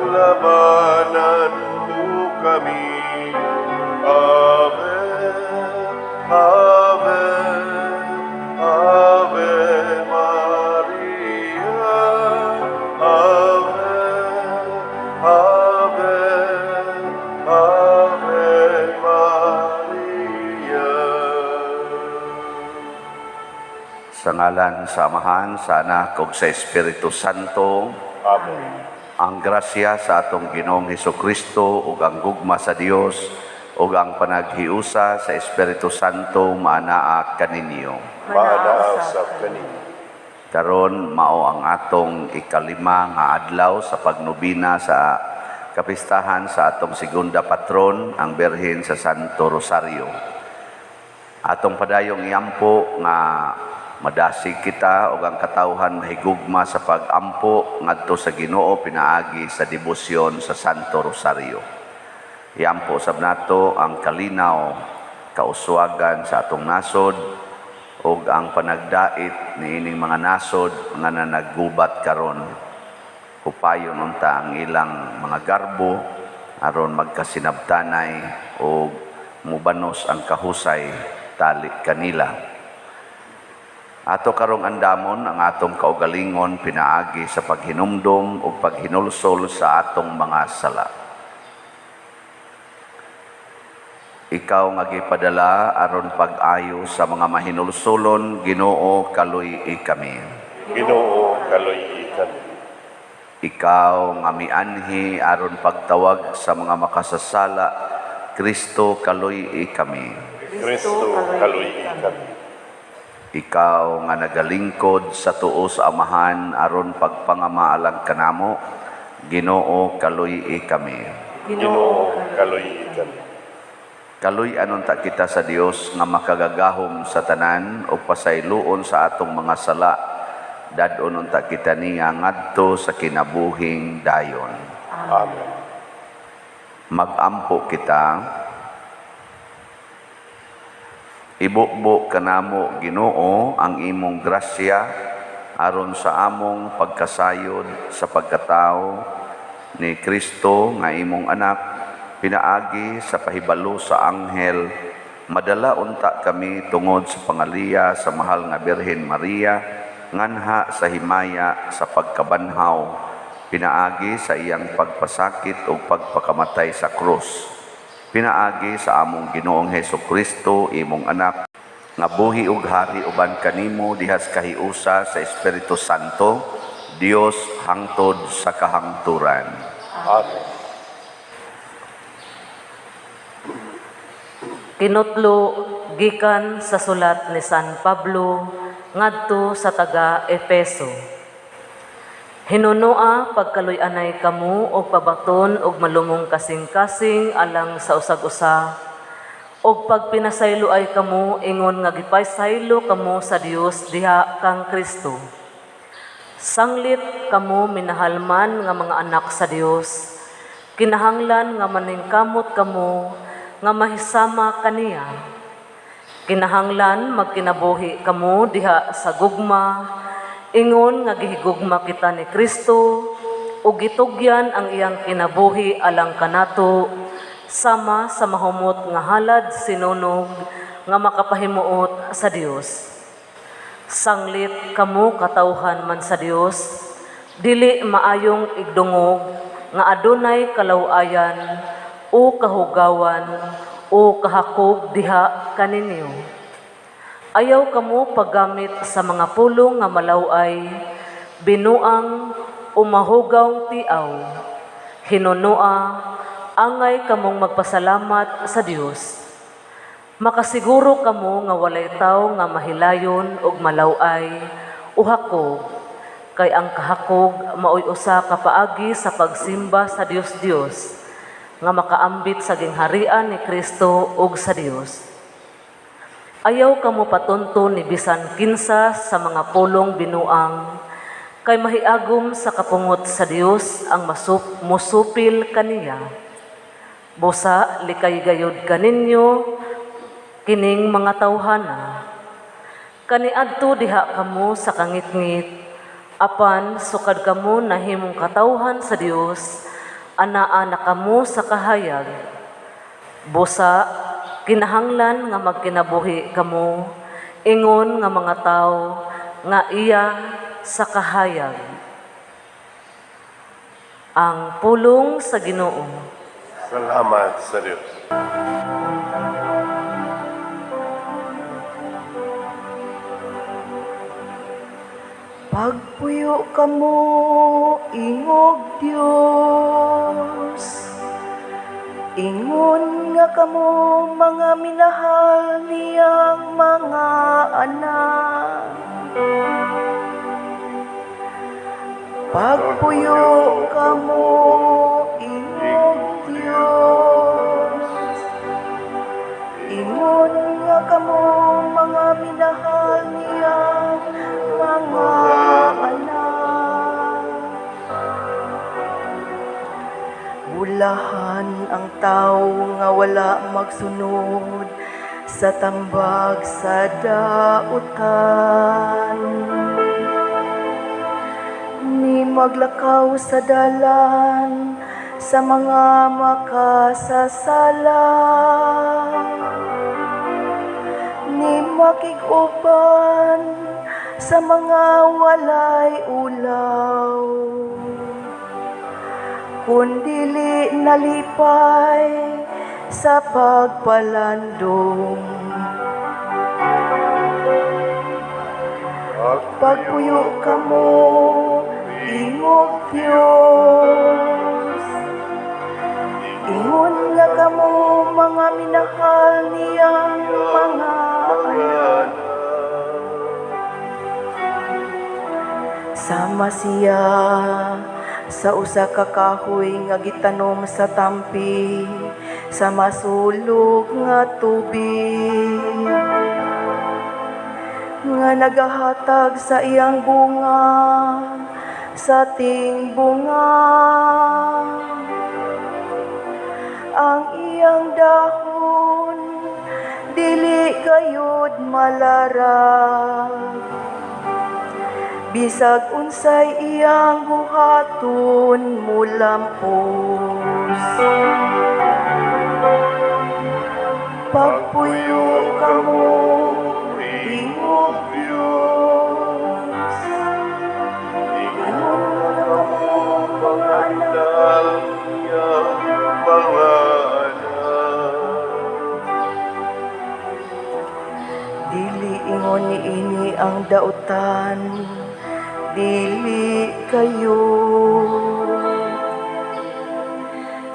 Labanan mo kami. Ave, Ave, Ave Maria. Ave, Ave, Ave Maria. Sa ngalan sa Amahan, sa Anak, ug sa Espiritu Santo. Amen. Ang grasya sa atong Ginoong Hesus Kristo ug ang gugma sa Dios ug ang panaghiusa sa Espiritu Santo maanaa kaninyo. Maanaa usab kaninyo. Karon mao ang atong ikalima nga adlaw sa pagnobina sa kapistahan sa atong segunda patron, ang Birhen sa Santo Rosario. Atong padayong iampo nga madasig kita ug ang katawhan mahigugma sa pag-ampo ngadto sa Ginoo pinaagi sa debosyon sa Santo Rosario. Iampo sab nato ang kalinaw, kauswagan sa atong nasod ug ang panagdait niining mga nasod nga nanaggubat karon. Hupayon unta ang ilang mga garbo aron magkasinabtanay ug mubanos ang kahusay tali kanila. Ato karong andamon ang atong kaugalingon pinaagi sa paghinumdom ug paghinulsol sa atong mga sala. Ikaw nga gipadala aron pag-ayo sa mga mahinulsolon, Ginoo, kaluy-i kami. Ginoo, kaluy-i kami. Ikaw nga mianhi aron pagtawag sa mga makasasala, Kristo, kaluy-i kami. Kristo, kaluy-i kami. Ikaw nga nagalingkod sa tuo sa Amahan aron pagpangamaalang kanamo, Ginoo, kaluy-i kami. Ginoo, kaluy-i kami. Kaluy-an unta kita sa Dios nga makagagahom sa tanan ug pasayloon sa atong mga sala. Dad-on unta kita niya ngadto sa kinabuhing dayon. Amen. Magampo kita. Ibubo kanamo, Ginoo, ang imong grasya aron sa among pagkasayod sa pagkatao ni Kristo nga imong anak pinaagi sa pahibalo sa anghel, madala unta kami tungod sa pangaliya sa mahal nga Birhen Maria nganha sa himaya sa pagkabanhaw pinaagi sa iyang pagpasakit ug pagpakamatay sa krus, pinaagi sa among Ginoong Hesus Kristo, imong anak, nga buhi ug hari uban kanimo dihas kahiusa sa Espiritu Santo, Dios, hangtod sa kahangturan. Amen. Kinutlo gikan sa sulat ni San Pablo ngadto sa taga Efeso. Hinunoa pagkaluy-anay kamo og pabaton og malumong kasing-kasing alang sa usag-usa, og pagpinasayloay kamo ingon nga gipasaylo kamo sa Dios diha kang Kristo. Sanglit kamo minahalman nga mga anak sa Dios, kinahanglan nga maningkamot kamo nga mahisama kaniya. Kinahanglan magkinabuhi kamo diha sa gugma, ingon nga gihigugma kita ni Kristo ug gitugyan ang iyang kinabuhi alang kanato sama sa mahumot nga halad sinunog nga makapahimuot sa Dios. Sanglit kamo katawhan man sa Dios, dili maayong igdungog nga adunay kalaw-ayan o kahugawan o kahakog diha kaninyo. Ayaw kamo paggamit sa mga pulong nga malaway, binuang o mahugaw tiaw. Hinunoa, angay kamong magpasalamat sa Dios. Makasiguro kamo nga walay tawo nga mahilayon og malaway o hakog, kay ang kahakog maoy usa ka paagi sa pagsimba sa Dios Dios nga makaambit sa gingharian ni Kristo ug sa Dios. Ayaw kamo patunto ni bisan kinsa sa mga pulong binuang, kay mahiagom sa kapungot sa Dios ang musupil kaniya. Busa likay gayud kaninyo kining mga tawhana. Kaniadto diha kamo sa kangitngit, apan sukad kamo nahimong katawhan sa Dios, Anaa na kamo sa kahayag. Busa, kinahanglan nga magkinabuhi kamo ingon nga mga tawo nga iya sa kahayag. Ang pulong sa Ginoo. Salamat sa Dios. Pagpuyo kamo, ingog Dios. Ingon nga kamo mga minahal niyang mga anak. Pagpuyo kamo, ingog Dios. Ingon nga kamo mga minahal niyang mga anak. Bulahan ang tao nga wala magsunod sa tambag sa dautan. Ni maglakaw sa dalan sa mga makasasala. Ni makig-uban sa mga walay ulaw. Kun dili nalipay sa pagpalandong. Pagpuyo kamo, ingog Dios. Ingon nga kamo mga minahal niyang mga anak. Sama siya sa usa ka kahoy nga gitanom sa tampi sa masulog nga tubig, nga nagahatag sa iyang bunga sa tingbunga. Ang iyang dahon dili gayud malarag, bisag unsay iyang buhaton mulampos. Pagpuyo kamo, ingog Dios. Ingon nga kamo mga anak. Mga anak. Dili ingon niini ang dautan, dili kayo.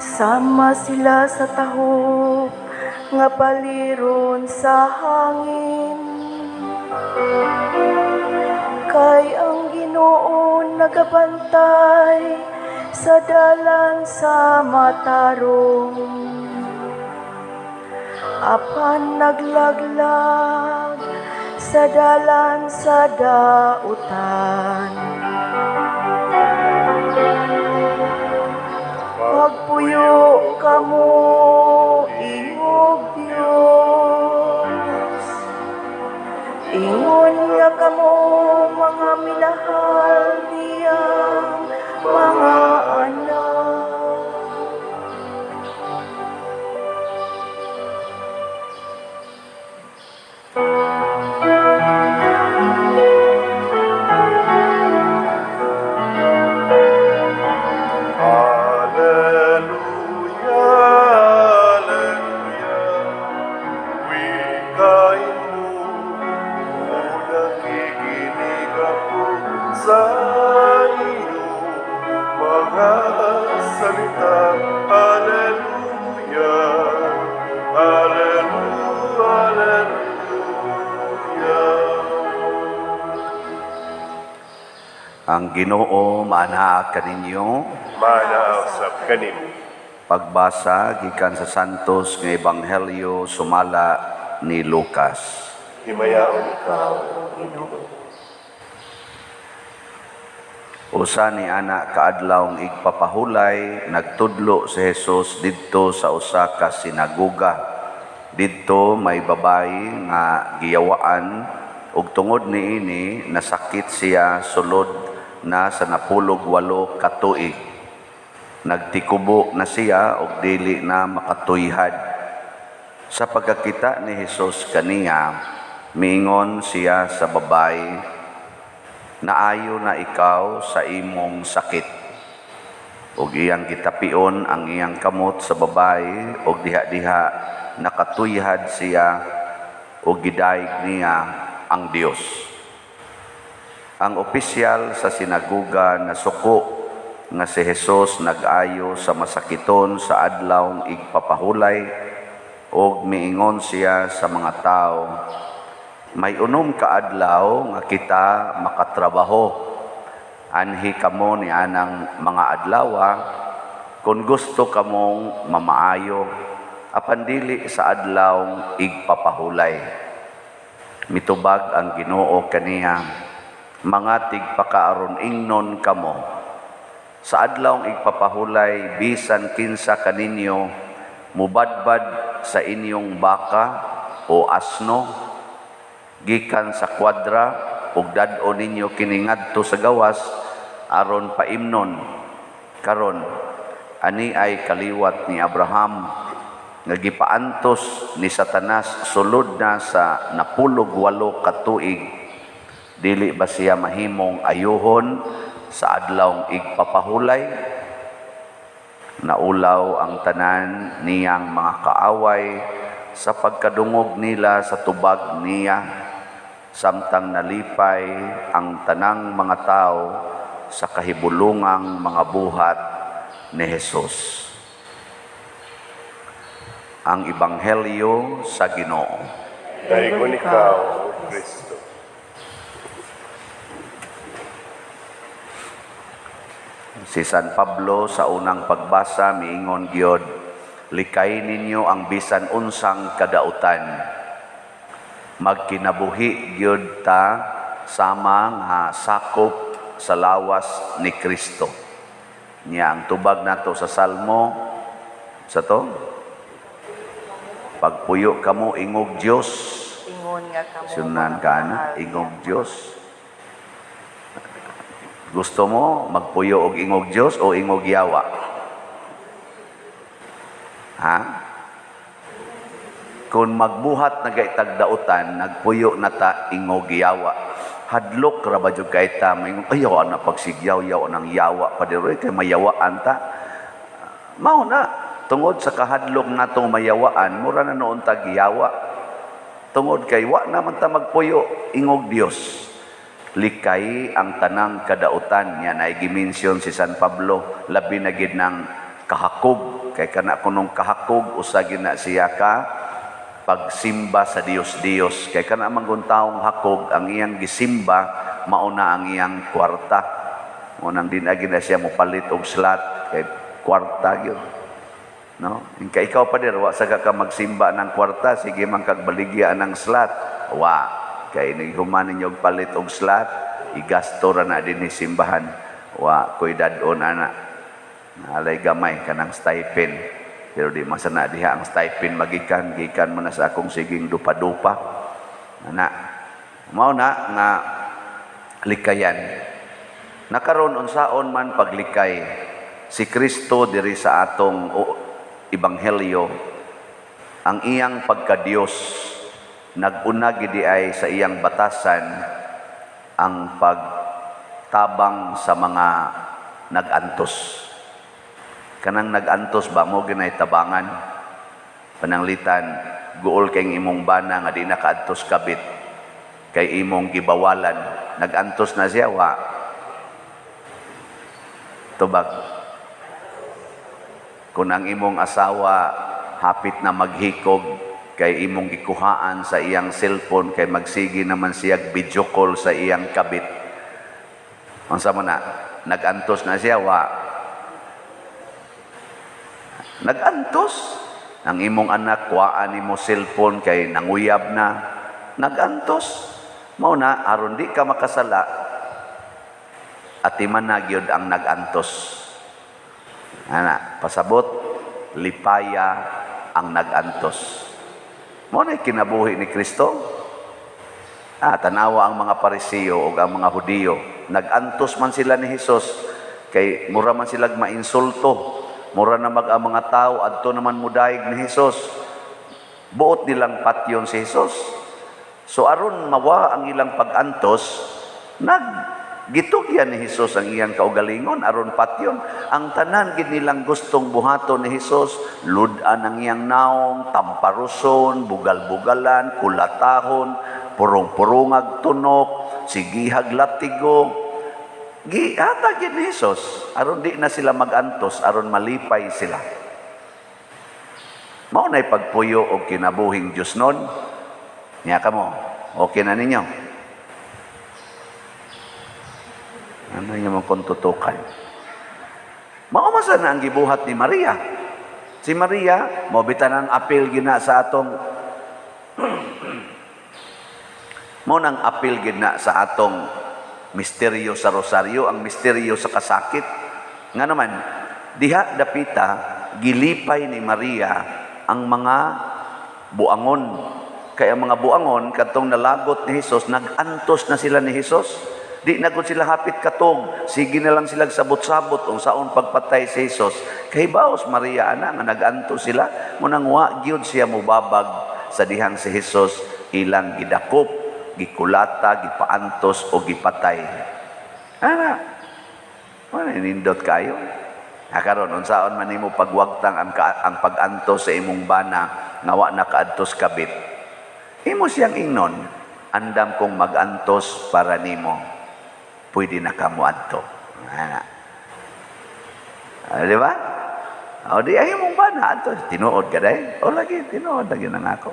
Sama sila sa tahop nga paliron sa hangin. Kay ang Ginoo nagabantay sa dalan sa matarong. Apan naglaglag sa dalan sa dautan. Pagpuyo kamo, ingog Dios. Ingon nga kamo mga minahal niyang mga anak. Alleluia, alleluia. Wikain mo, nakikinig ako sa iyong mga salita. Alleluia, alleluia, alleluia. Ang Ginoo maanaa kaninyo. Maanaa usab kanimo. Pagbasa gikan sa Santos nga Ebanghelyo sumala ni Lucas. Himayaon ikaw, Ginoo. Usa ni ana kaadlawng igpapahulay, nagtudlo si Jesus didto sa usa ka sinagoga. Didto may babayi nga giyawaan ug tungod niini nasakit siya sulod na sa 18 ka tuig. Nagtikubo na siya og dili na makatuyhad. Sa pagkakita ni Jesus kaniya, miingon siya sa babaye, "Naayo na ikaw sa imong sakit." Ug iyang gitapion ang iyang kamot sa babaye ug diha-diha nakatuyhad siya ug gidayeg niya ang Dios. Ang opisyal sa sinaguga nasuko nga si Jesus nag-ayo sa masakiton sa Adlawng Igpapahulay ug miingon siya sa mga tao, "May 6 ka adlaw nga kita makatrabaho. Anhi kamo ni anang mga adlawa kung gusto kamong mamaayo, apan dili sa Adlawng Igpapahulay." Mitubag ang Ginoo kaniya, "Mga tigpakaaron ingnon kamo. Sa Adlawng Igpapahulay, bisan kinsa kaninyo mubadbad sa inyong baka o asno gikan sa kwadra ug dad-on ninyo kini ngadto sa gawas aron paimnon. Karon, ani ay kaliwat ni Abraham nga gipaantos ni Satanas sulod na sa 98 ka tuig. Dili ba siya mahimong ayuhon sa Adlawng Igpapahulay?" Naulaw ang tanan niyang mga kaaway sa pagkadungog nila sa tubag niya, samtang nalipay ang tanang mga tao sa kahibulungang mga buhat ni Jesus. Ang Ebanghelyo sa Ginoo. Daygon ikaw, Kristo. Si San Pablo sa unang pagbasa miingon gyud, "Likay ninyo ang bisan unsang kadautan." Magkinabuhi gyud ta sama nga sakop sa lawas ni Kristo. Nya ang tubag nato sa Salmo sa to, "Pagpuyo kamo ingog Dios." Ingon nga kamo Sunan mga ka na, mahal. Ingog Dios. Gusto mo magpuyo og ingog Dios o ingog yawa? Ha? Kung magbuhat na gaytag dautan, nagpuyo na ta ingog yawa. Hadlok ra ba jud kay ta maingon, "Ayaw ana pagsigyaw-yaw ng yawa pa diri kay mayawaan ta." Mao na, tungod sa kahadlok natong mayawaan, mura na noon tag yawa. Tungod kay wa naman ta magpuyo ingog Dios. Likay ang tanang kadautan niya na gimension si San Pablo, labi na gid ng kahakog, kay kana kunong kahakog usa gid na siya ka pagsimba sa Dios Dios, kay kana man gun taong hakog, ang iyang gisimba mao na ang iyang kwarta. Mo nang din na siya mopalit og slot kay kwarta gyud, no? Inka ikaw pa dir, wa sa ka magsimba ng kwarta, sige man kag baligya ng slot, wa kay nighuman ninyo og palit og slot, igasto ra na dinhi simbahan. Wa koy dad-on ana, alay gamay kanang stipend, pero di masana diha ang stipend magikan gikan man na sa akong siging dupa-dupa ana. Mao na nga likayan. Nakaron, unsaon man paglikay? Si Kristo diri sa atong ebanghelyo, ang iyang pagkadiyos, nag-una gidi ay sa iyang batasan ang pagtabang sa mga nag-antos. Kanang nag-antos ba mo ginay tabangan? Pananglitan guol kay imong bana nga di nakaantos kabit kay imong gibawalan, nag-antos na siya, wa? Tubag. Kung ang imong asawa hapit na maghikog kay imong gikuhaan sa iyang cellphone kay magsigi naman siya video call sa iyang kabit, unsa man na? Nag-antos na siya, wa? Nag-antos. Ang imong anak, kuhaan nimo cellphone kay nanguyab na, nag-antos. Mao na aron di ka makasala, atiman na gyud ang nag-antos. Ana, pasabot, lipaya ang nag-antos. Mao na kinabuhi ni Kristo. Tanawa ang mga Parisiyo o ang mga Hudiyo. Nag-antos man sila ni Hesus. Kay mura man silag mainsulto. Mura na mag ang mga tao adto naman mudayeg ni Hesus. Buot nilang patyon si Hesus. So aron mawa ang ilang pag-antos, gitugyan ni Hesus ang iyang kaugalingon aron patyon. Ang tanan gid nilang gustong buhaton ni Hesus, lud-an ang iyang naong, tamparuson, bugal-bugalan, kulatahon, purong-purungag tunok, sigihag latigo. Gihatag gid ni Hesus aron di na sila magantos, aron malipay sila. Mao na'y pagpuyo og kinabuhing Dios nun. Nya kamo, okay na ninyo? Ano niyo mong kontutukan? Mao man sana ang gibuhat ni Maria. Si Maria, mao bitan ang apil gina sa atong mao nang apil gina sa atong misteryo sa Rosaryo, ang misteryo sa kasakit. Nga naman, diha dapita gilipay ni Maria ang mga buangon. Kaya ang mga buangon, katong nalagot ni Hesus, nag-antos na sila ni Hesus. Di na gud sila hapit katog. Sige na lang sila sabot-sabot unsaon pagpatay si Hesus. Kay baos Maria ana nga nag-antos sila, munang wa gyud siya mobabag sa dihang si Hesus ilang gidakop, gikulata, gipaantos o gipatay. Ana, wala nindot kayo. Karon unsaon man nimo pagwagtang ang pag-antos sa imong bana nga wa na kaadtos kabit. Imo siyang ingnon, andam kong mag-antos para nimo. Pwede na ka moadto. Ana. Di ba? O di ay imong bana adto, tinuod ka day. O lagi tinuod lagi na nga ako.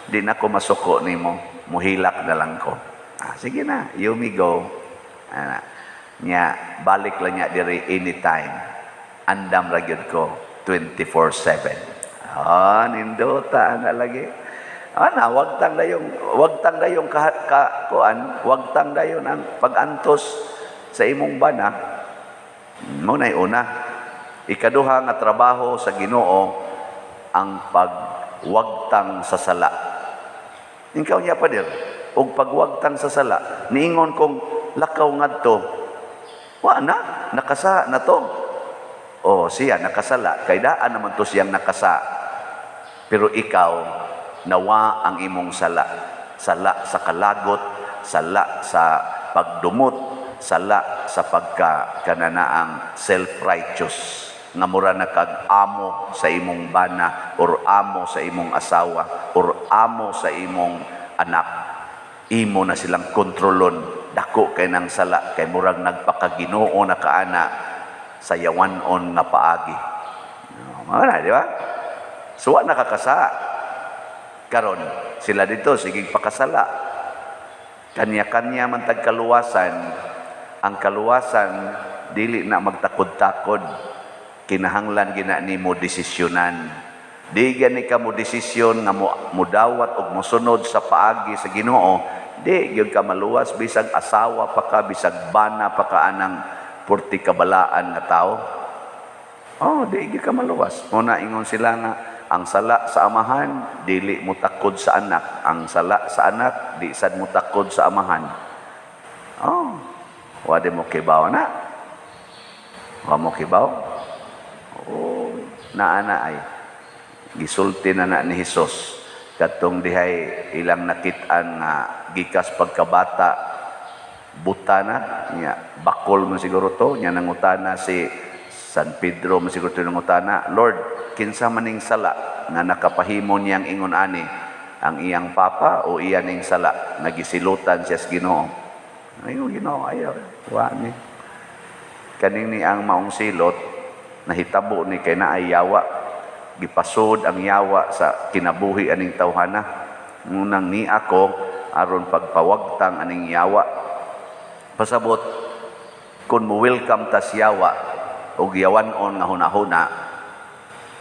Di na ko masuko nimo, muhilak na lang ko. Sige na, you may go. Ana. Nya balik lang niya diri anytime. Andam ra gyud ko 24/7. Nindota na lagi. Na wagtang dayong ka, ka kuan, wagtang dayon ang pag-antos sa imong bana. Mo nay una. Ikaduha nga trabaho sa Ginoo ang pagwagtang sa sala. Ikaw niya pader, og pagwagtang sa sala, niingon kong lakaw ngadto. Wa na, nakasa na to. O siya nakasala, kay daan naman to siyang nakasa. Pero ikaw, nawa ang imong sala. Sala sa kalagot, sala sa pagdumot, sala sa pagka kananaang self-righteous. Nga mura na kag amo sa imong bana or amo sa imong asawa or amo sa imong anak. Imo na silang kontrolon. Dako kay nang sala, kay murag nagpakaginoo na kaana sa yawanon nga paagi. Mga na, di ba? So, wa nakakasa. Karon sila dito, sige pakasala. Kanya-kanya man tag kaluwasan. Ang kaluwasan, dili na magtakod-takod. Kinahanglan gina nimo desisyonan. Di gani ka mo desisyon nga mudawat og mosunod sa paagi sa Ginoo, di gyud ka maluwas bisag asawa pa ka, bisag bana pa ka anang purti kabalaan nga tao. Oh, di gyud ka maluwas. Muna ingon sila nga ang sala sa amahan dili mo takod sa anak, ang sala sa anak di sad mo takod sa amahan. Oh, wa di mo kibaw na. Wa mo kibaw. Oh, naa na ay gisulti na na ni Hesus kadtong dihay ilang nakit-an nga gikas pagkabata buta na niya, bakol man siguro to niya, nangutana si San Pedro man siguro to nangutana, "Lord, kinsa maning sala nga nakapahimo niyang ingon ani, ang iyang papa o iya ning sala?" Nagisilutan siya sa Ginoo. Ayon Ginoo, ayaw wa ni kaning ni ang maong silot nahitabo ni kay naay yawa, gipasod ang yawa sa kinabuhi aning tawhana. Ngunang ni ako aron pagpawagtang aning yawa. Pasabot kun mo welcome tas yawa og yawan-on nga hunahuna,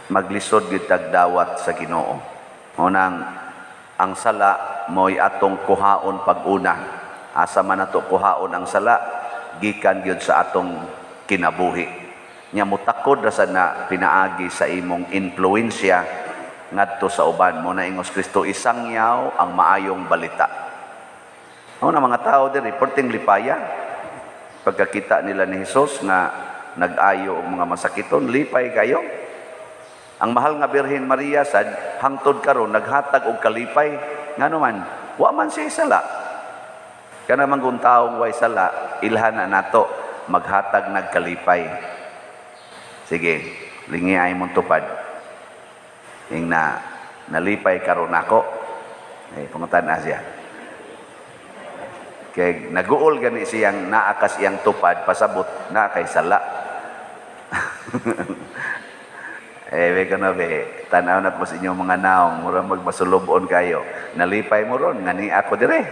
maglisod gyud tag dawat sa Ginoo. Unang ang sala mo'y atong kuhaon pag-una. Asa man ato kuhaon ang sala, gikan gyud sa atong kinabuhi. Nya mutakod ra sad na pinaagi sa imong impluwensya ngadto sa uban. Mo na ingos Kristo, isangyaw ang maayong balita. Mao na mga tao diri perting lipaya pagkakita nila ni Hesus nga nag-ayo og mga masakiton, lipay kayo. Ang mahal nga Birhen Maria sad hangtod karon naghatag og kalipay. Ngano man, wa man siya sala. Kana man kung taong way sala, ilhan na nato maghatag nagkalipay. Sige, lingi ay mong tupad. Ing na nalipay karon ako. Eh, pangutan na siya. Kay naguol gani siyang naakas iyang tupad, pasabot na kay sala. Eh, be kono be, tan-aw na ko sa inyong mga naong, mura magmasulubon kayo. Nalipay mo ron, ngani ako dire.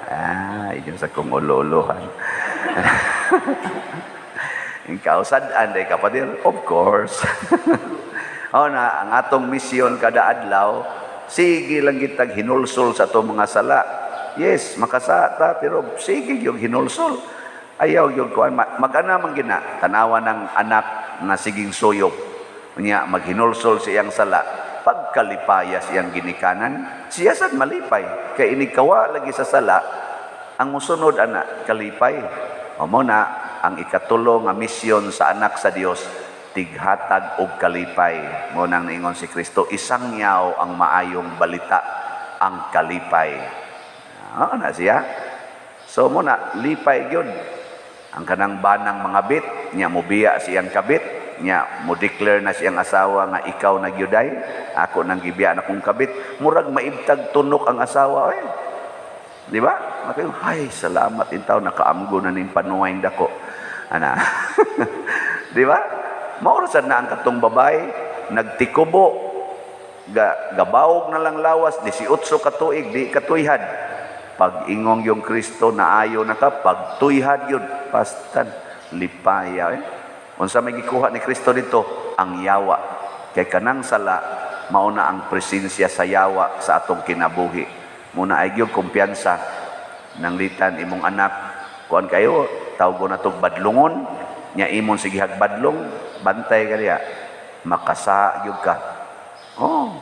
Ah, inyo sa kong ulo-ulohan. Ikaw, sad-an, day kapatid? Of course. O na, ang atong misyon kada adlaw, sige lang kitag hinulsol sa atong mga sala. Yes, makasata, pero sige yung hinulsol. Ayaw yung kuan, mag-ana man gina, tanawa ng anak nga siging suyop. Unya, maghinulsol sa iyang sala, pagkalipaya siyang ginikanan, siya sad malipay. Kay inigkawa lagi sa sala, ang musunod ana, kalipay. O mo na, ang ikatulo nga misyon sa anak sa Dios, tighatag og kalipay. Mo nang niingon si Kristo, isangyaw ang maayong balita, ang kalipay. Ah, na siya. So mo na, lipay gyud. Ang kanang banang mga bit, nya mobiya siyang kabit, nya mo declare na siyang asawa nga ikaw na gyuday, ako nang gibiya na kong kabit, murag maibtag tunok ang asawa eh. Di ba? Makayo, ay, salamat intaw nakaamgo na ning panuway dako. Ana. Di ba? Mao ra sad na ang katong babae nagtikubo ga, gabawog na lang lawas 18 ka tuig di katuyhad. Pag ingong yung Kristo na ayo na ka, pagtuyhad yun, pastan lipaya eh. Unsa may gikuha ni Kristo dito? Ang yawa. Kay kanang sala mao na ang presensya sa yawa sa atong kinabuhi. Muna ay gyud kumpiyansa nang litan imong anak kuan kayo tawgo na tog badlungon nya imon sige badlong bantay ka diya makasa gyud ka. Oh.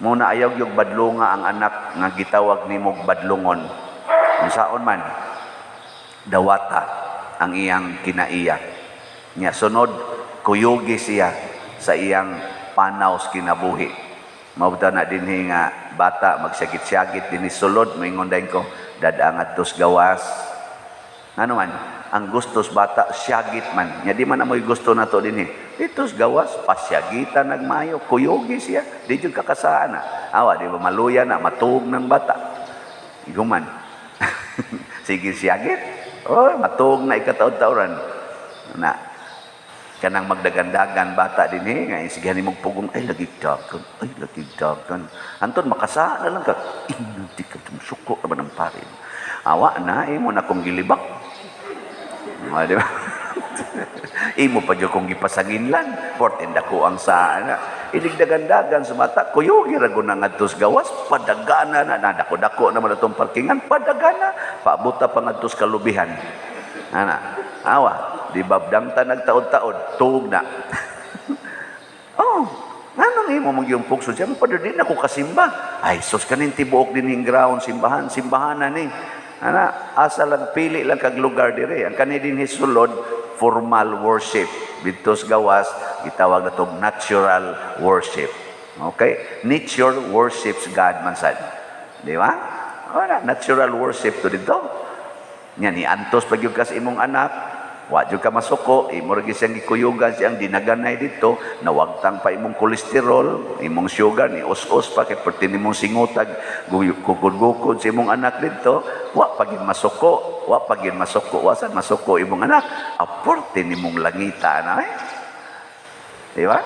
Muna ayaw gyud badlunga ang anak nga gitawag nimog badlungon. Unsaon man dawata ang iyang kinaiya. Nya sunod kuyugi siya sa iyang panaw sa kinabuhi. Mao na dinhi nga bata magsyagit-syagit dinhi sulod, moingon dayon ko dad-a ngadtos gawas. Ngano man ang gustos bata syagit man. Nya di man amoy gusto nato dinhi. Ditos gawas pasyagitan nagmayo, kuyugi siya, di jud kakasaan na. Awa di ba maluya na matuog ng bata. Iguman. Sige siyagit. Oh, matuog na ikataod-taoran. Na kanang magdagandagan bata dinhi nga sige nimog pugong ay lagi dagan, ay lagi dagan. Anton makasa na lang ka. Inti ka suko na ba ng parin. Awa na imo na kong gilibak. Ah, di ba? Imo pa jud kong gipasanginlan. Porte dako ang saa na. Iligdagandagan sa bata, kuyugi ra gud na ngadtos gawas, padagana na, na dako-dako naman atong parkingan, padagana, paabuta pa ngadtos kalubihan. Ana, awa, di ba damta nagtaod-taod, tuog na. Oh, nganong imo mong yung pugso siya, pa di na ko kasimba. Ay, sus kanin tibuok din yung ground, simbahan, simbahan na ni. Ana, asa lang pili lang kag lugar dire. Ang kani din sulod formal worship. Dito sa gawas gitawag na tong natural worship. Okay? Nature worships God man sad. Di ba? Wala, natural worship to dito. Nya ni antos pag ka sa imong anak, wa jud ka masuko, imo ra gyud siyang gikuyugan siyang dinaganay dito, nawagtang pa imong kolesterol, imong sugar ni us-us pa kay perti nimong singutag, gukod-gukod sa imong anak dito, wa pa gyud masuko, wa pa gyud masuko, wa sad masuko imong anak, aporte nimong langita na eh. Di ba?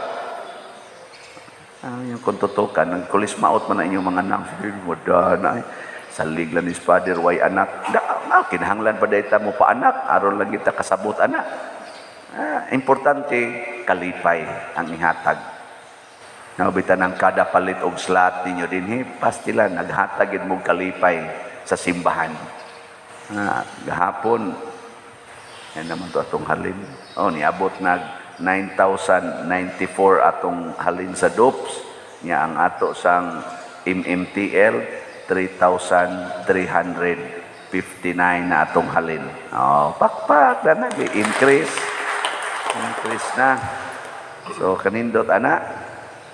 Ah, yung kung tutukan, nagkulismaot man na inyong mga anak, sige, wala na eh. Salig lang ni Father, way anak. Da, ah, kinahanglan pa dayta mo pa anak, aron lang kita kasabot anak. Ah, importante, kalipay ang ihatag. Naubitan ang kada palit og slot ninyo dinhi, pastila naghatag gid mo kalipay sa simbahan. Ah, gahapon, yan naman to atong halin. Oh, niabot nag 9,094 atong halin sa DOPS. Nya ang ato sang MMTL 3,300. 59 na atong halin. Oh, pakpak na na increase. Increase na. So kanindot ana,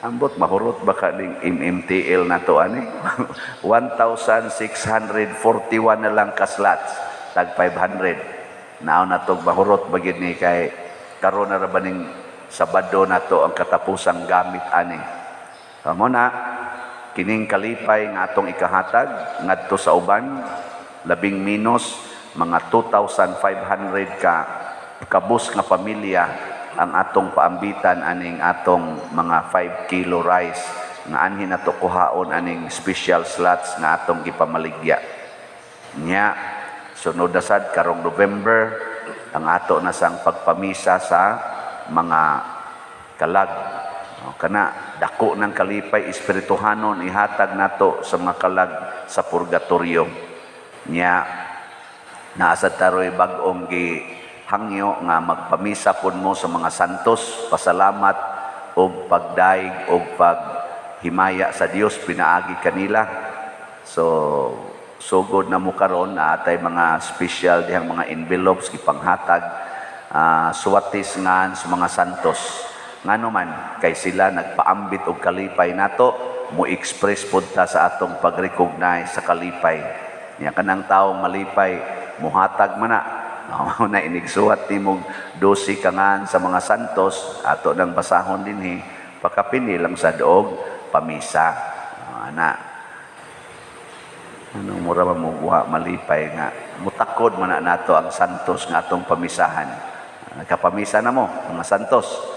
ambot mahurot ba ka ning MMTL na to ani? 1,641 na lang ka slots, tag 500. Nao na to mahurot ba gid ni kay karon na ra ba ning Sabado na to ang katapusang gamit ani. Kamo na kining kalipay nga atong ikahatag ngadto sa uban, labing minus mga 2,500 ka kabus nga pamilya ang atong paambitan aning atong mga 5 kilo rice nga anhin nato kuhaon aning special slots nga atong gipamaligya. Nya sunod na sad karong November ang ato na sang pagpamisa sa mga kalag. O, kana dako ng kalipay espirituhanon ihatag nato sa mga kalag sa purgatorio. Nya naa sad taroy bag-ong gihangyo nga magpamisa pud mo sa mga santos, pasalamat og pagdaig og paghimaya sa Dios pinaagi kanila. So sugod na mo karon na atay mga special dihang mga envelopes gipanghatag, suwatis nga sa mga santos. Ngano man kay sila nagpaambit og kalipay nato, mo express pud ta sa atong pag-recognize sa kalipay. Nya kanang taong malipay muhatag man na. Mao na inigsuwat nimong 12 kangan sa mga santos, ato nang basahon dinhi, pakapini lang sa doog pamisa. Ana. Ano mura ba mo buha malipay nga mutakod man na nato ang santos nga atong pamisahan. Nagkapamisa na mo mga santos.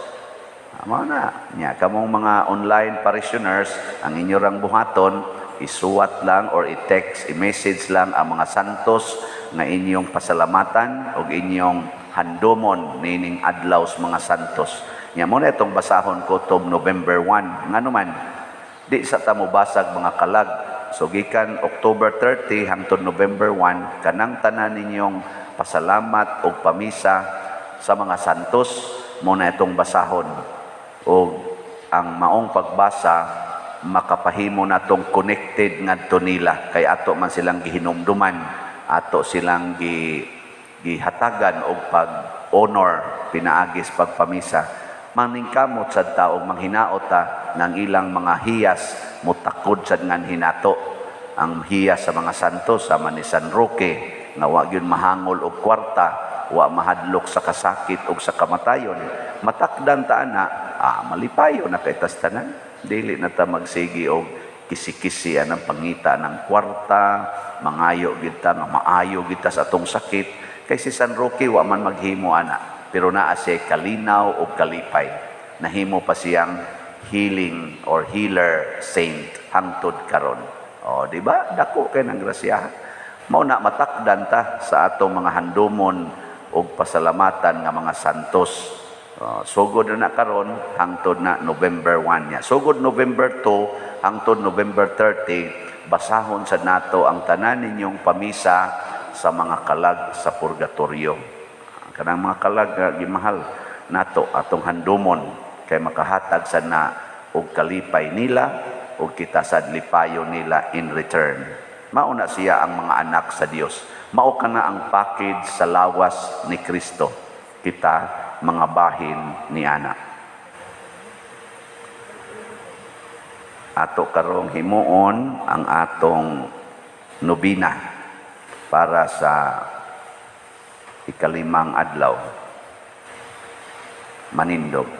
Mao na nya kamong mga online parishioners, ang inyo rang buhaton, isuwat lang or i-text, i-message lang ang mga santos nga inyong pasalamatan og inyong handomon nining adlaw sa mga santos. Nya mo na itong basahon ko tom November 1. Ngano man di sa ta mobasag mga kalag. So gikan October 30 hangtod November 1, kanang tanan ninyong pasalamat og pamisa sa mga santos mo na itong basahon. Og ang maong pagbasa makapahimo natong connected ngadto nila kay ato man silang gihinumduman, ato silang gihatagan og pag-honor pinaagis pagpamisa. Maningkamot sad ta og manghinaot ta ng ilang mga hiyas mutakod sad ngan hinato. Ang hiyas sa mga santos sama ni San Roque nga wa gyud mahangol og kwarta, wa mahadlok sa kasakit og sa kamatayon. Matakdan ta ana, malipayo na kay tas tanan. Dili na ta magsigi og kisi-kisi anang pangita ng kwarta, mangayo gid ta nga maayo gid ta sa atong sakit. Kay si San Roque wa man maghimo ana, pero naa siya kalinaw og kalipay. Nahimo pa siyang healing or healer saint hangtod karon. O, di ba? Dako kay ng grasyahan. Mao na matakdan ta sa atong mga handumon og pasalamatan nga mga santos. Sugod na karon hangtod na November 1 nya. Sugod November 2 hangtod November 30, basahon sa nato ang tanan ninyong pamisa sa mga kalag sa purgatorio. Kanang mga kalag nga gimahal nato atong handumon kay makahatag sa na og kalipay nila og kita sad lipayo nila in return. Mao na siya ang mga anak sa Dios. Mao kana ang package sa lawas ni Kristo. Kita mga bahin ni ana. Ato karong himuon ang atong nobina para sa ikalimang adlaw. Manindog.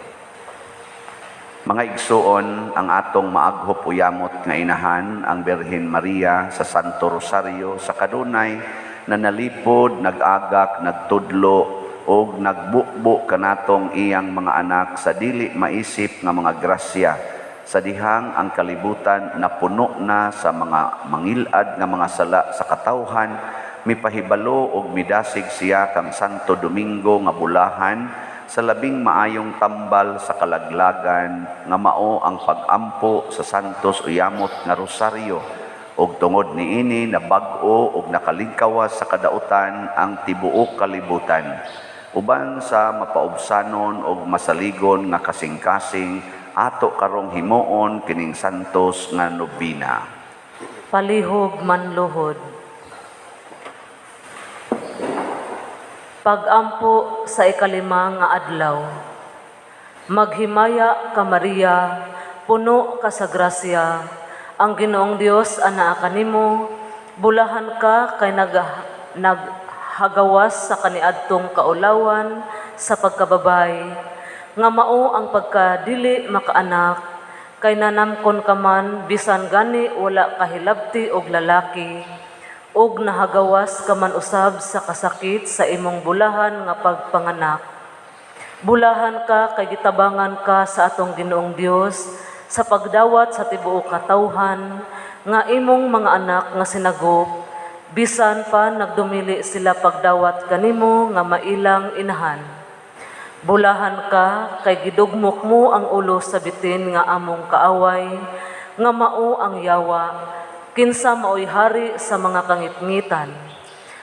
Mga igsuon, ang atong maaghop uyamot nga inahan, ang Birhen Maria sa Santo Rosario sa kadunay na nalipod, nag-agak, nagtudlo og nagbukbo kanatong iyang mga anak sa dili maisip nga mga grasya sa dihang ang kalibutan napuno na sa mga mangilad nga mga sala sa katawhan, mipahibalo og midasig siya kang Santo Domingo nga bulahan sa labing maayong tambal sa kalaglagan nga mao ang pag-ampo sa Santos Uyamot nga Rosaryo. Og tungod niini nabag-o og nakalingkawas sa kadautan ang tibuok kalibutan. Uban sa mapaubsanon og masaligon nga kasing-kasing, ato karong himuon kining santos nga nobina. Palihog manluhod. Pag-ampo sa ikalima nga adlaw. Maghimaya ka, Maria, puno ka sa grasya, ang Ginoong Dios anaa kanimo, bulahan ka kay naghagawas sa kaniadtong kaulawan sa pagkababay, nga mao ang pagkadili makaanak, kay nanamkon ka man bisan gani wala kahilabti og lalaki, ug nahagawas ka man usab sa kasakit sa imong bulahan nga pagpanganak. Bulahan ka kay gitabangan ka sa atong Ginoong Dios sa pagdawat sa tibuok katawhan nga imong mga anak nga sinagop, bisan pa nagdumili sila pagdawat kanimo nga mailang inahan. Bulahan ka kay gidugmok mo ang ulo sa bitin nga among kaaway, nga mao ang yawa, kinsa maoy hari sa mga kangitngitan.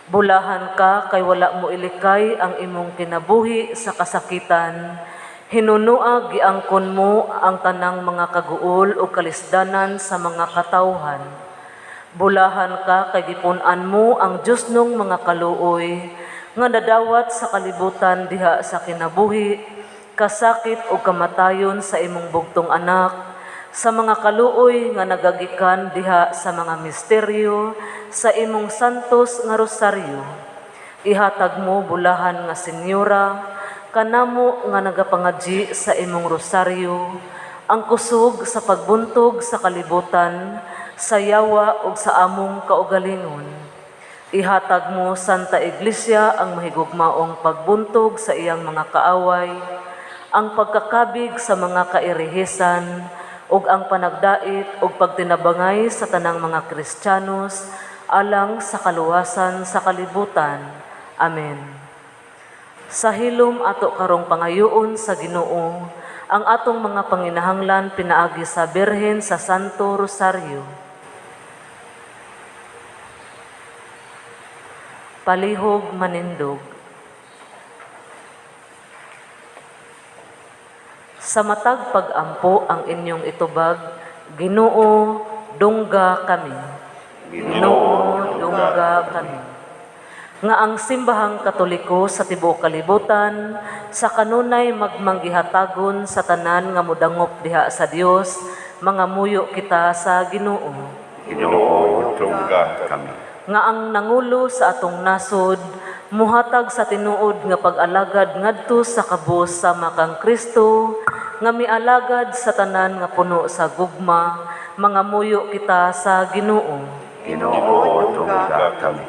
Bulahan ka kay wala mo ilikay ang imong kinabuhi sa kasakitan. Hinunua giangkon mo ang tanang mga kaguol o kalisdanan sa mga katawhan. Bulahan ka kay gipun-an mo ang Diyosnong mga kaluoy nga nadawat sa kalibutan diha sa kinabuhi, kasakit o kamatayon sa imong bugtong anak, sa mga kaluoy nga nagagikan diha sa mga misteryo sa imong santos nga rosaryo. Ihatag mo, bulahan nga senyora, kanamo nga nagapangadyi sa imong rosaryo, ang kusog sa pagbuntog sa kalibutan, sa yawa ug sa among kaugalingon. Ihatag mo, Santa Iglesia, ang mahigugmaong pagbuntog sa iyang mga kaaway, ang pagkakabig sa mga kairihisan, ug ang panagdait ug pagtinabangay sa tanang mga Kristiyanos alang sa kaluwasan sa kalibutan. Amen. Sa hilom ato karong pangayoon sa Ginoo ang atong mga panginahanglan pinaagi sa Birhen sa Santo Rosario. Palihog manindog. Sa matag pag-ampo ang inyong itubag, Ginoo, dungga kami. Ginoo, dungga kami. Nga ang simbahang Katoliko sa tibuok kalibutan sa kanunay magmanggihatagon sa tanan nga modangop diha sa Dios, mga muyo kita sa Ginoo. Ginoo, dungga kami. Nga ang nangulo sa atong nasod muhatag sa tinuod nga pag-alagad ngadto sa kabus sama kang Kristo nga mialagad sa tanan nga puno sa gugma, mga muyo kita sa Ginoo. Ginoo, dungga kami.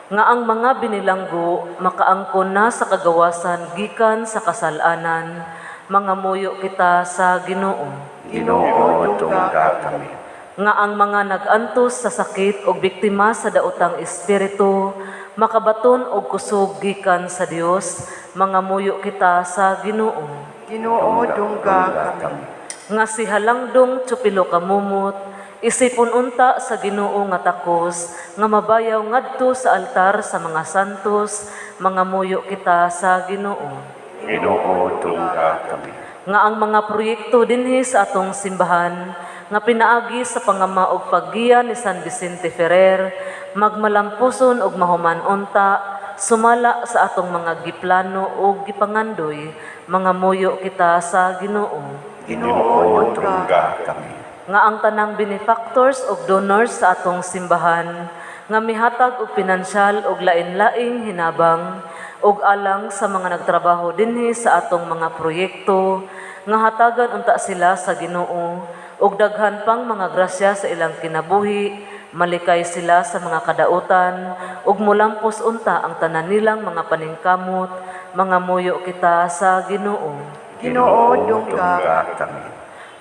Nga ang mga binilanggo makaangkon na sa kagawasan gikan sa kasal-anan, mga muyo kita sa Ginoo. Ginoo, dungga kami. Nga ang mga nag-antos sa sakit o biktima sa daotang espiritu makabaton og kusog gikan sa Dios, mga muyo kita sa Ginoo. Ginoo, dungga kami. Nga si Halangdong Tsupilo kamumot isipon unta sa Ginoo nga takos nga mabayaw ngadto sa altar sa mga santos, mga muyo kita sa Ginoo. Ginoo, dungga kami. Nga ang mga proyekto dinhi sa atong simbahan nga pinaagi sa pangama og paggiya ni San Vicente Ferrer magmalampuson og mahuman unta sumala sa atong mga giplano ug gipangandoy, mga muyo kita sa Ginoo. Ginoo, dungga kami. Nga ang tanang benefactors ug donors sa atong simbahan nga mihatag og pinansyal ug lain-laing hinabang ug alang sa mga nagtrabaho dinhi sa atong mga proyekto nga hatagan unta sila sa Ginoo ug daghan pang mga grasya sa ilang kinabuhi, malikay sila sa mga kadautan ug mulampos unta ang tanan nilang mga paningkamot, mga muyo kita sa Ginoo. Ginoo, dungga kami.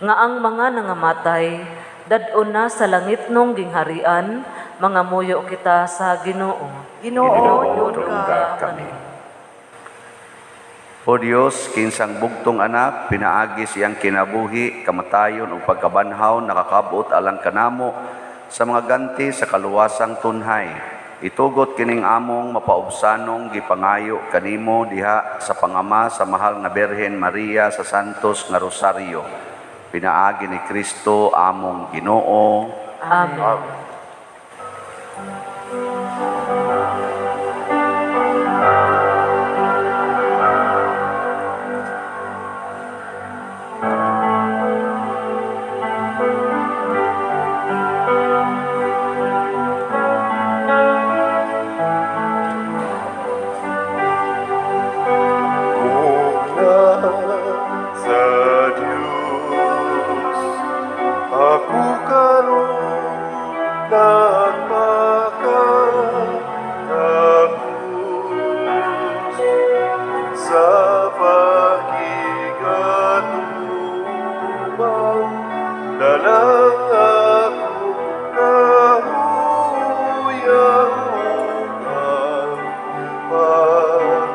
Nga ang mga nangamatay dad-on na sa langit nung gingharian, mga muyo kita sa Ginoo. Ginoo, dungga kami. O Dios, kinsang bugtong anak, pinaagi siyang kinabuhi, kamatayon ug pagkabanhaw, nakakabot alang kanamo sa mga ganti sa kaluwasang tunhay. Itugot kining among mapaubsanong gipangayo kanimo diha sa pangama sa mahal nga Birhen Maria sa Santos nga Rosario. Pinaagi ni Kristo among Ginoo. Amen. Amen. Upang dalang akong kahuyang upang pagpangin.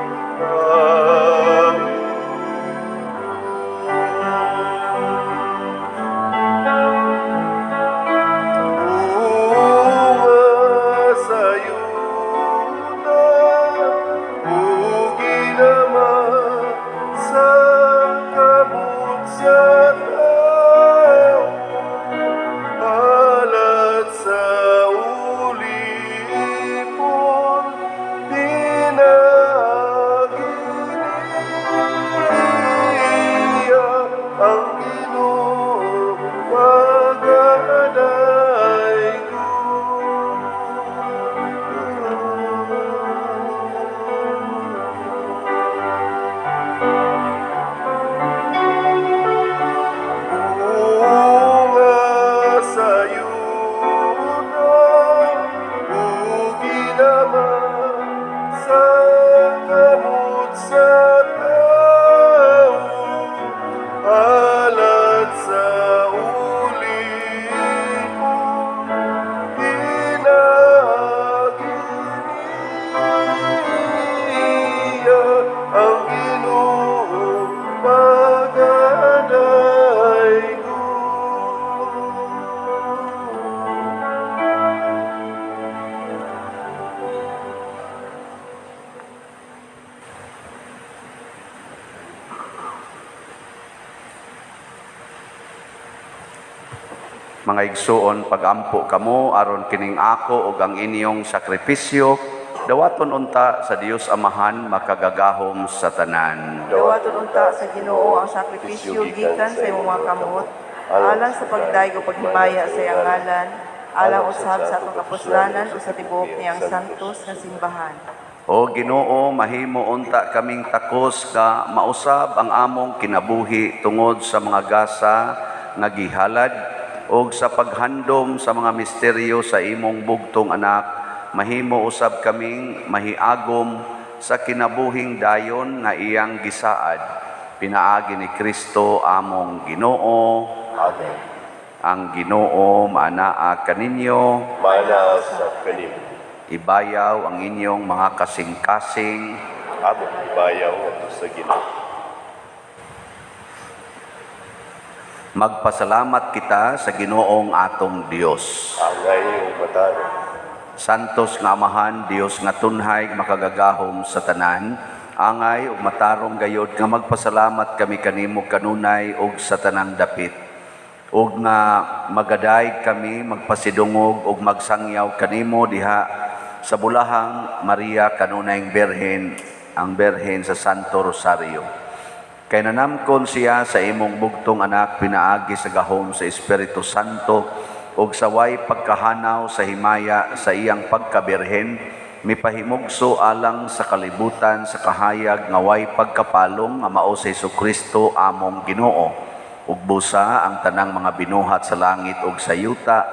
Unga sa yuta ug ginama sa kamot sa tao, halat sa ulipon, pinaagi niya ang Ginoo magadayeg. Unga sa yuta ug ginama sa kamot sa tao, halat sa ulipon, pinaagi niya ang Ginoo magadayeg. Mga igsuon, pagampo kamo aron kining ako ug ang inyong sakripisyo dawaton unta sa Dios Amahan makagagahom sa tanan. Dawaton unta sa Ginoo ang sakripisyo gikan sa imong mga kamot, alang sa pagdayeg ug paghimaya sa iyang ngalan, alang usab sa atong kapuslanan ug sa tibuok niyang santos nga simbahan. O Ginoo, mahimo unta kaming takos ka mausab ang among kinabuhi tungod sa mga gasa nga gihalad ug sa paghandom sa mga misteryo sa imong bugtong anak, mahimo usab kaming mahiagom sa kinabuhing dayon nga iyang gisaad pinaagi ni Kristo among Ginoo. Amen. Ang Ginoo maanaa kaninyo. Maanaa sa kanimo. Ibayaw ang inyong mga kasing-kasing. Among ibayaw ngadto sa Ginoo. Magpasalamat kita sa Ginoong atong Dios. Angay ug matarong. Santos nga Amahan, Dios nga tunhay makagagahom sa tanan, angay ug matarong gayod nga magpasalamat kami kanimo kanunay ug sa tanang dapit. Ug nga magadayeg kami magpasidungog ug magsangyaw kanimo diha sa bulahang Maria kanunayng Birhen, ang Birhen sa Santo Rosario. Kay nanamkon siya sa imong bugtong anak pinaagi sa gahom sa Espiritu Santo ug sa way pagkahanaw sa himaya sa iyang pagkabirhen, mipahimugso alang sa kalibutan sa kahayag nga way pagkapalong nga mao si Hesukristo among Ginoo. Ug busa ang tanang mga binuhat sa langit ug sa yuta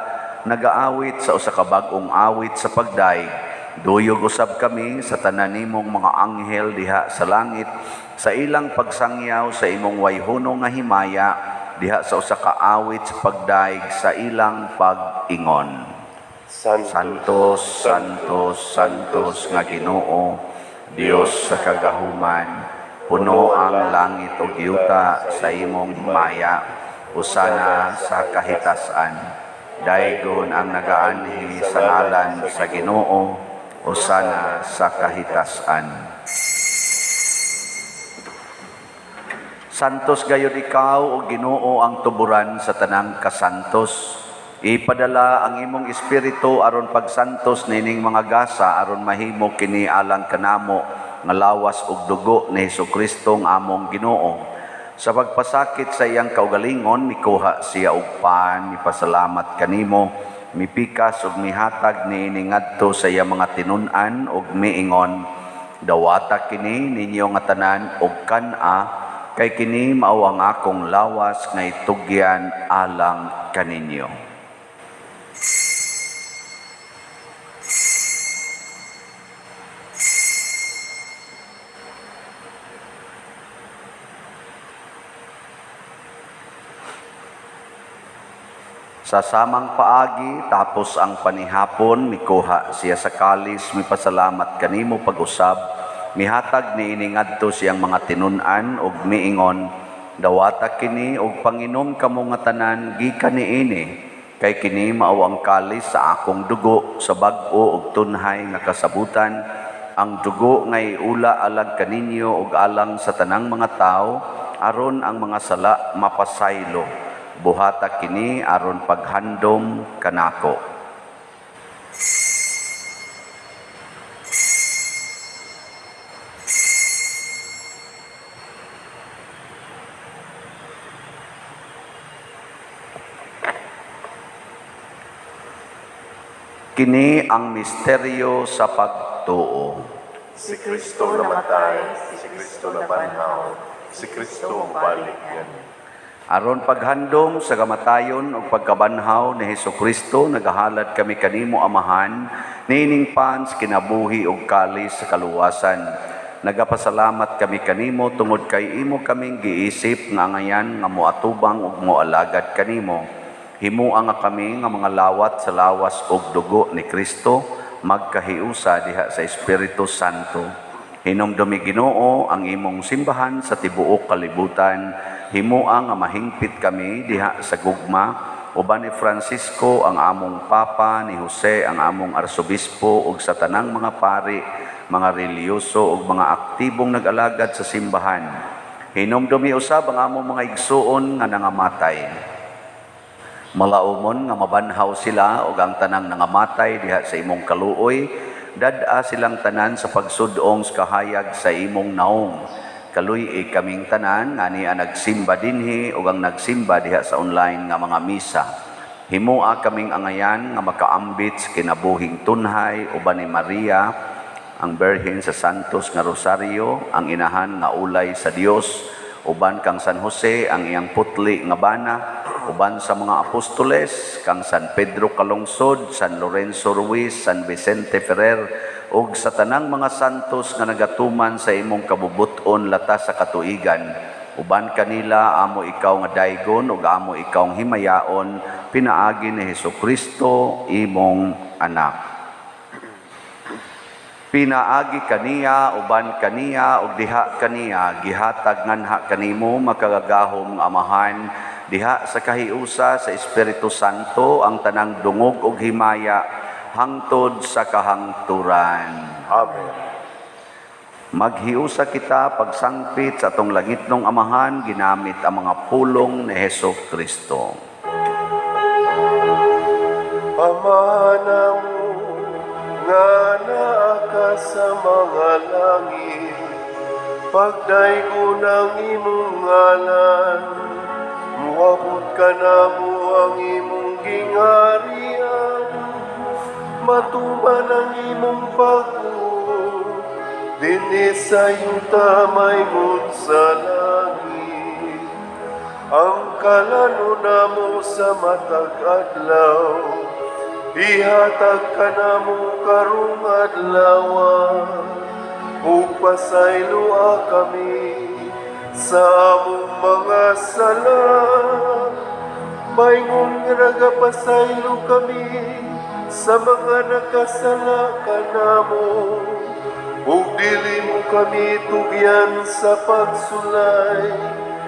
nagaawit sa usa ka bag-ong awit sa pagdayeg. Duyog usab kami sa tanan nimong mga anghel diha sa langit sa ilang pagsangyaw sa imong wayhono nga himaya diha sa usa ka awit sa pagdayeg sa ilang pag-ingon. Santos, Santos, Santos, Santos nga Ginoo, Dios sa kagahuman, puno ang langit ug yuta sa imong himaya, usana sa kahitasan. Daygon ang nagaanhi sa ngalan sa Ginoo, usana sa kahitasan. Santos gayud ikaw o Ginoo ang tuburan sa tanang kasantos. Ipadala ang imong espiritu aron pagsantos nining mga gasa aron mahimo kini alang kanamo nga lawas ug dugo ni Hesukristo nga among Ginoo. Sa pagpasakit sa iyang kaugalingon, mikuha siya og pan, mipasalamat kanimo, mipikas ug mihatag niini ngadto sa iyang mga tinun-an ug miingon, dawata kini ninyo nga tanan ug kan-a, kay kini mao ang akong lawas nga itugyan alang kaninyo. Sa samang paagi, tapos ang panihapon, mikuha siya sa kalis, mipasalamat kanimo pag-usab, mihatag niini ngadto sa iyang mga tinun-an ug miingon, "Dawata kini ug panginom kamo nga tanan gikan niini, kay kini mao ang kalis sa akong dugo sa bag-o ug tunhay nga kasabutan, ang dugo nga iula alang kaninyo ug alang sa tanang mga tawo aron ang mga sala mapasaylo. Buhata kini aron paghandom kanako." Kini ang misteryo sa pagtuo. Si Kristo namatay, si Kristo nabanhaw, si Kristo mubalik nganhi. Aron paghandom sa kamatayon ug pagkabanhaw ni Hesukristo, nagahalad kami kanimo, Amahan, niining pan sa kinabuhi ug kalis sa kaluwasan. Nagapasalamat kami kanimo tungod kay imo kaming giisip nga angayan nga moatubang ug moalagad kanimo. Himoa nga kami nga mga lawat sa lawas ug dugo ni Kristo magkahiusa diha sa Espiritu Santo. Hinumdumi, Ginoo, ang imong simbahan sa tibuok kalibutan. Himoa nga mahingpit kami diha sa gugma uban ni Francisco ang among Papa, ni Jose ang among Arsobispo ug sa tanang mga pari, mga relihiyoso ug mga aktibong nag-alagad sa simbahan. Hinumdumi usab ang among mga igsuon nga nangamatay. Malaumon nga mabanhaw sila ug ang tanang nangamatay diha sa imong kaluoy, dad-a silang tanan sa pagsudong sa kahayag sa imong naong. Kaluy-i kaming tanan nga ania nagsimba dinhi ug ang nagsimba diha sa online nga mga misa. Himoa kaming angayan nga makaambit sa kinabuhing tunhay uban ni Maria, ang Birhen sa Santos nga Rosario, ang inahan nga ulay sa Dios, uban kang San Jose ang iyang putli nga bana, uban sa mga apostoles, kang San Pedro Calungsod, San Lorenzo Ruiz, San Vicente Ferrer, ug sa tanang mga santos nga nagatuman sa imong kabubut-on latas sa katuigan. Uban kanila amo ikaw nga daygon ug amo ikaw himayaon pinaagi ni Hesukristo imong anak. Pinaagi kaniya, uban kaniya, ug diha kaniya, gihatag nganha kanimo makagagahom nga Amahan, diha sa kahiusa sa Espiritu Santo ang tanang dungog ug himaya hangtod sa kahangturan. Amen. Maghiusa kita pagsangpit sa atong langitnong Amahan ginamit ang mga pulong ni Hesus Kristo. Ama namo nga naa ka sa mga langit, pagdaygon ang imong ngalan, muabot kanamo ang imong gingharian, matuman ang imong pagbuot, dinhi sa yuta maingon sa langit. Ang kalanon namo sa matag adlaw, ihatag kanamo karong adlaw, ug pasayloa kami sa among mga sala, maingon nga nagapasaylo kami sa mga nakasala kanamo, ug dili mo kami tugyan sa pagsulay,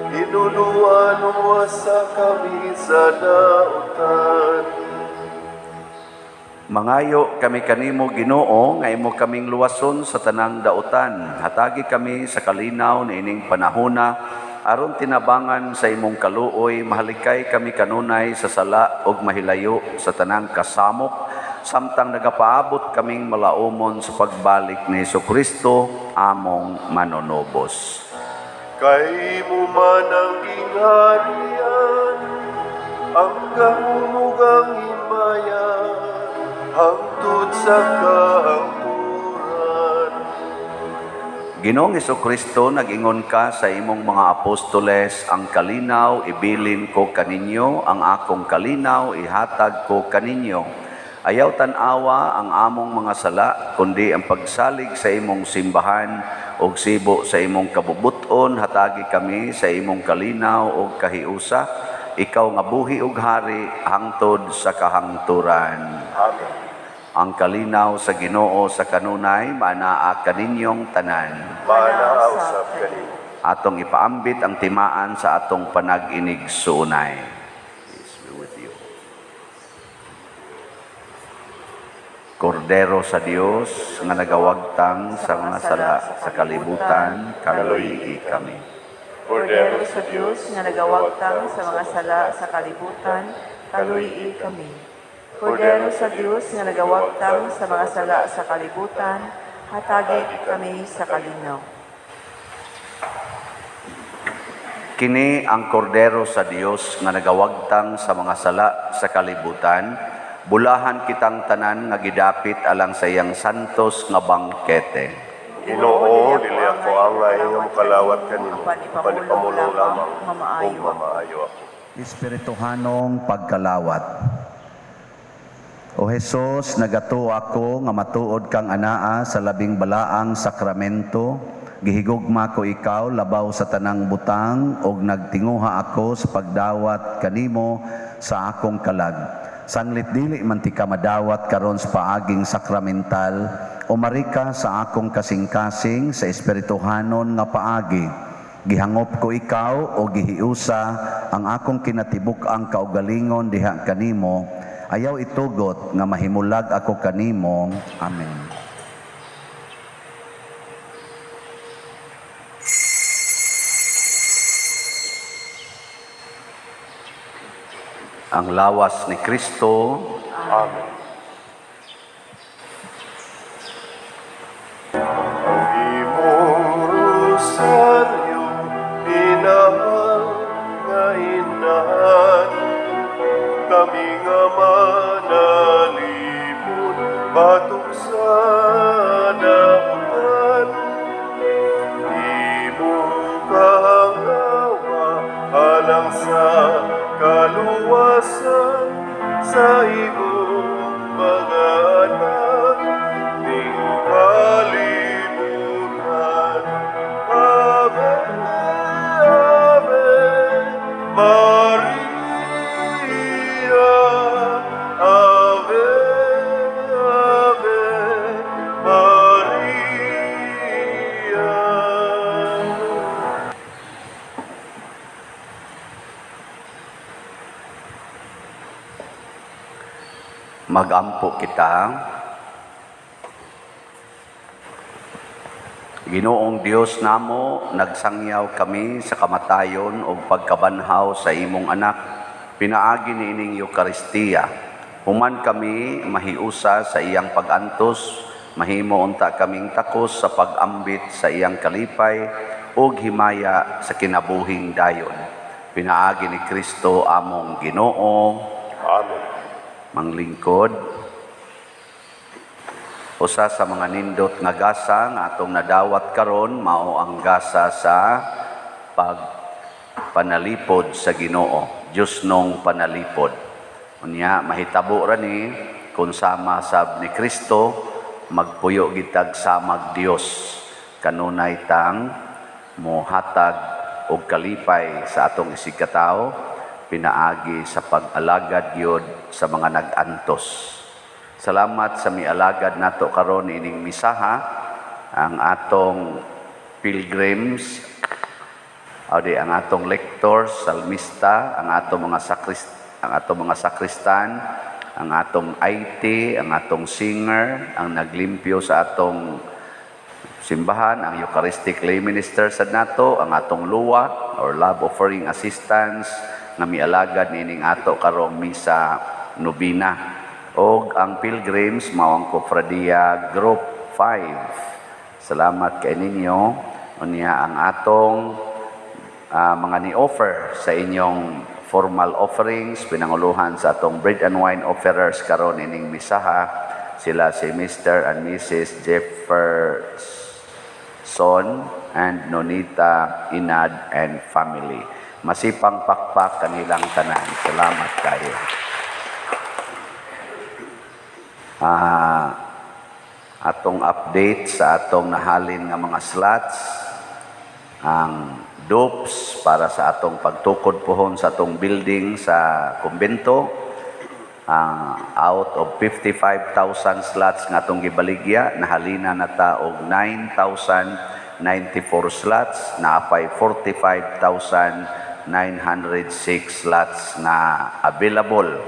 hinuloa luwasa kami sa dautan. Mangayo kami kanimo, Ginoo, nga imo kaming luwason sa tanang dautan. Hatagi kami sa kalinaw niining panahona aron tinabangan sa imong kaluoy mahalikay kami kanunay sa sala ug mahilayo sa tanang kasamok samtang nagapaabot kaming malaumon sa pagbalik ni Hesukristo among manunubos. Kay imo man ang gingharian, ang gahom ug ang himaya, hangtod sa kahangturan. Ginoong Hesukristo, nag-ingon ka sa imong mga apostoles, "Ang kalinaw ibilin ko kaninyo, ang akong kalinaw ihatag ko kaninyo." Ayaw tan-awa ang among mga sala, kundi ang pagsalig sa imong simbahan ug sibo sa imong kabubuton, hatagi kami sa imong kalinaw ug kahiusa. Ikaw nga buhi ug hari hangtod sa kahangturan. Amen. Ang kalinaw sa Ginoo sa kanunay maanaa kaninyong tanan. Maanaa usab kanimo. Atong ipaambit ang timaan sa atong panag-inigsuonay. Peace be with you. Kordero sa Dios nga nagawagtang sa mga sala sa kalibutan, kaluyi kami. Kordero sa Dios nga nagawagtang sa mga sala sa kalibutan, kaluyi kami. Kordero sa Dios nga nagawagtang sa mga sala sa kalibutan, hatagi kami sa kalinaw. Kini ang kordero sa Dios nga nagawagtang sa mga sala sa kalibutan, bulahan kitang tanan nga gidapit alang sa iyang santos nga bangkete. Ginoo, dili ako angay nga mokalawat kanimo, apan ipamulong lamang ug mamaayo ako. Espirituhanong pagkalawat. O Hesus, nagatuo ako nga matuod kang anaa sa labing balaang sakramento. Gihigugma ko ikaw labaw sa tanang butang ug nagtinguha ako sa pagdawat kanimo sa akong kalag. Sanglit dili man ti ka madawat karon sa paaging sakramental, umari ka sa akong kasing-kasing sa espirituhanon nga paagi. Gihangop ko ikaw o gihiusa ang akong kinatibuk-ang kaugalingon diha kanimo. Ayaw itugot nga mahimulag ako kanimo. Amen. Ang lawas ni Kristo. Amen. Ang imong rosaryo, minahal nga inahan, kami nga manalipod, batok sa dautan. Imong kahangawa, alang sa kaluwasan sa imong mga anak, ning kalibutan. Ave, Ave, Maria, Ave, Ave, Maria. Magampo kita. Ginoong Dios namo, nagsangyaw kami sa kamatayon ug pagkabanhaw sa imong anak. Pinaagi niining Eukaristiya. Human kami mahiusa sa iyang pag-antos, mahimo unta kaming takos sa pag-ambit sa iyang kalipay ug himaya sa kinabuhing dayon. Pinaagi ni Kristo among Ginoo. Amen. Manglingkod, usa sa mga nindot nga gasa nga atong nadawat karon mao ang gasa sa pagpanalipod sa Ginoo, Diyosnong panalipod. Unya mahitabo ra ni kung sama sab ni Kristo magpuyo gitag samag Dios, kanunay tang mohatag og kalipay sa atong isigkatawo pinaagi sa pag-alagad gyud sa mga nag-antos. Salamat sa mialagad nato karon ining misaha ang atong pilgrims, o di ang atong lectors, salmista, ang atong mga sakristan, ang atong IT, ang atong singer, ang naglimpyo sa atong simbahan, ang Eucharistic lay minister sa nato, ang atong luwa or love offering assistance nga mialagad niining ato karong misa nobina, og ang pilgrims mao ang Cofradia Group 5. Salamat kay ninyo. Unya ang atong mga ni-offer sa inyong formal offerings, pinanguluhan sa atong bread and wine offerers karon ining misaha, sila si Mr. and Mrs. Jefferson and Nonita Inad and family. Masipang pakpak kanilang tanan. Salamat kayo. Atong update sa atong nahalin nga mga slots. Ang dupes para sa atong pagtukod pohon sa atong building sa kumbento, out of 55,000 slots nga atong gibaligya, nahalina na ta og 9,094 slots, naapay 45,906 slots na available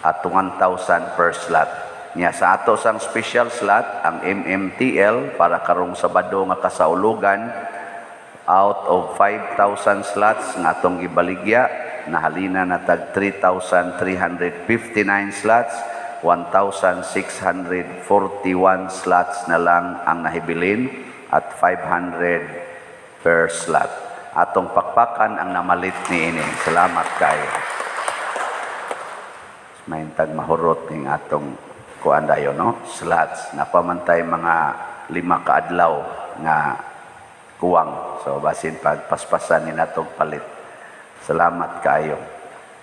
at 1,000 per slot. Nya sa ato sang special slot, ang MMTL para karong Sabado nga kasaulugan, out of 5,000 slots nga atong gibaligya, nahalina na tag 3,359 slots, 1,641 slots na lang ang nahibilin at 500 per slot. Atong pakpakan ang namalit niini. Salamat kayo. Mahintag mahurot ning atong kuan dayon, no, slots. Napamantay mga 5 ka adlaw nga kuwang, so basin pagpaspasan ni natong palit. Salamat kaayo.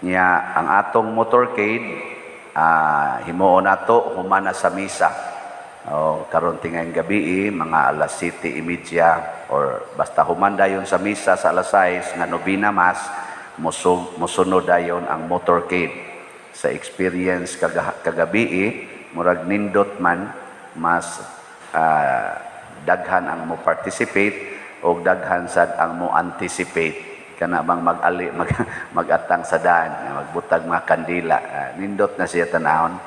Nya ang atong motorcade, himuon nato humana sa misa o karon tingayong gabi, mga alas 7:30 or basta human dayon sa misa sa alas 6 nga nobina mass, musunod dayon ang motorcade. Sa experience kagabi, murag nindot man, mas daghan ang mo participate o daghan sad ang mo anticipate, kana bang mag-ali magatang sa daan, magbutag mga kandila. Nindot na siya tanahon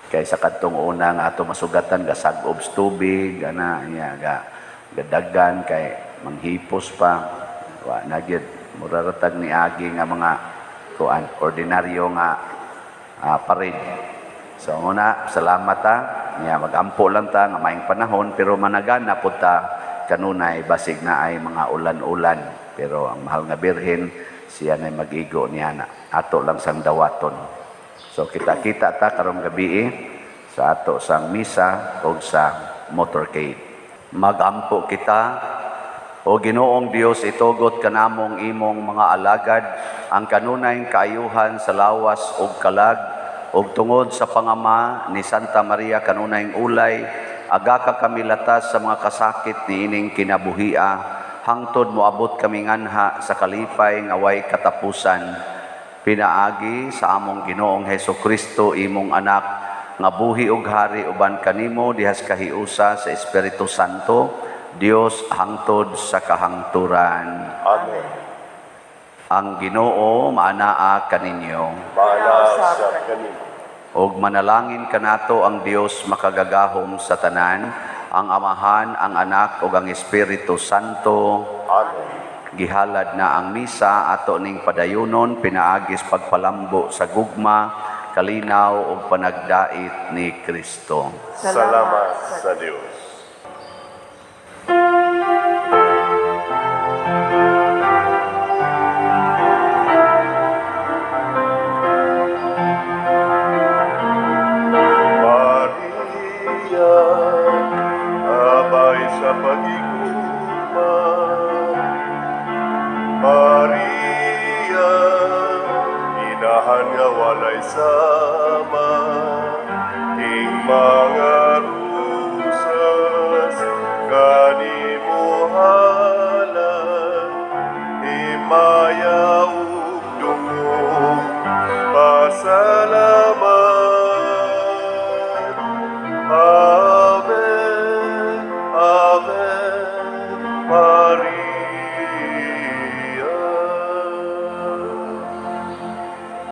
kay sa kadtong una nga ato masugatan, gasag-ob sa tubig ana niya, ga gadagan kay manghipos pa, wa na gyud, mura ra tag niagi nga mga kuan, ordinaryo nga parade. So una, salamat ta. Nya magampo lang ta nga maayong panahon, pero managana pud ta kanunay basig na ay mga ulan-ulan, pero ang mahal nga Birhen siya nay mag-igo niya na ato lang sang dawaton. So kita-kita ta karong gabi sa ato sang misa og sa motorcade. Magampo kita. O Ginoong Dios, itugot kanamong imong mga alagad ang kanunay kaayuhan sa lawas ug kalag, ug tungod sa pangama ni Santa Maria kanunay ulay, agaka kami latas sa mga kasakit niining kinabuhia, hangtod moabot kami nganha sa kalipay nga way katapusan, pinaagi sa among Ginoong Hesus Kristo, imong anak, nga buhi ug hari uban kanimo dihas kahiusa sa Espiritu Santo, Dios hangtod sa kahangturan. Amen. Ang Ginoo maanaa kaninyo. Maanaa sa kanimo. Og manalangin kanato ang Dios makagagahom sa tanan, ang Amahan, ang Anak ug ang Espiritu Santo. Amen. Gihalad na ang misa, ato ning padayunon pinaagis pagpalambo sa gugma, kalinaw ug panagdait ni Kristo. Salamat sa Dios. Maria, abay sa pagigugma. Maria, inahan nga walay sama, king mga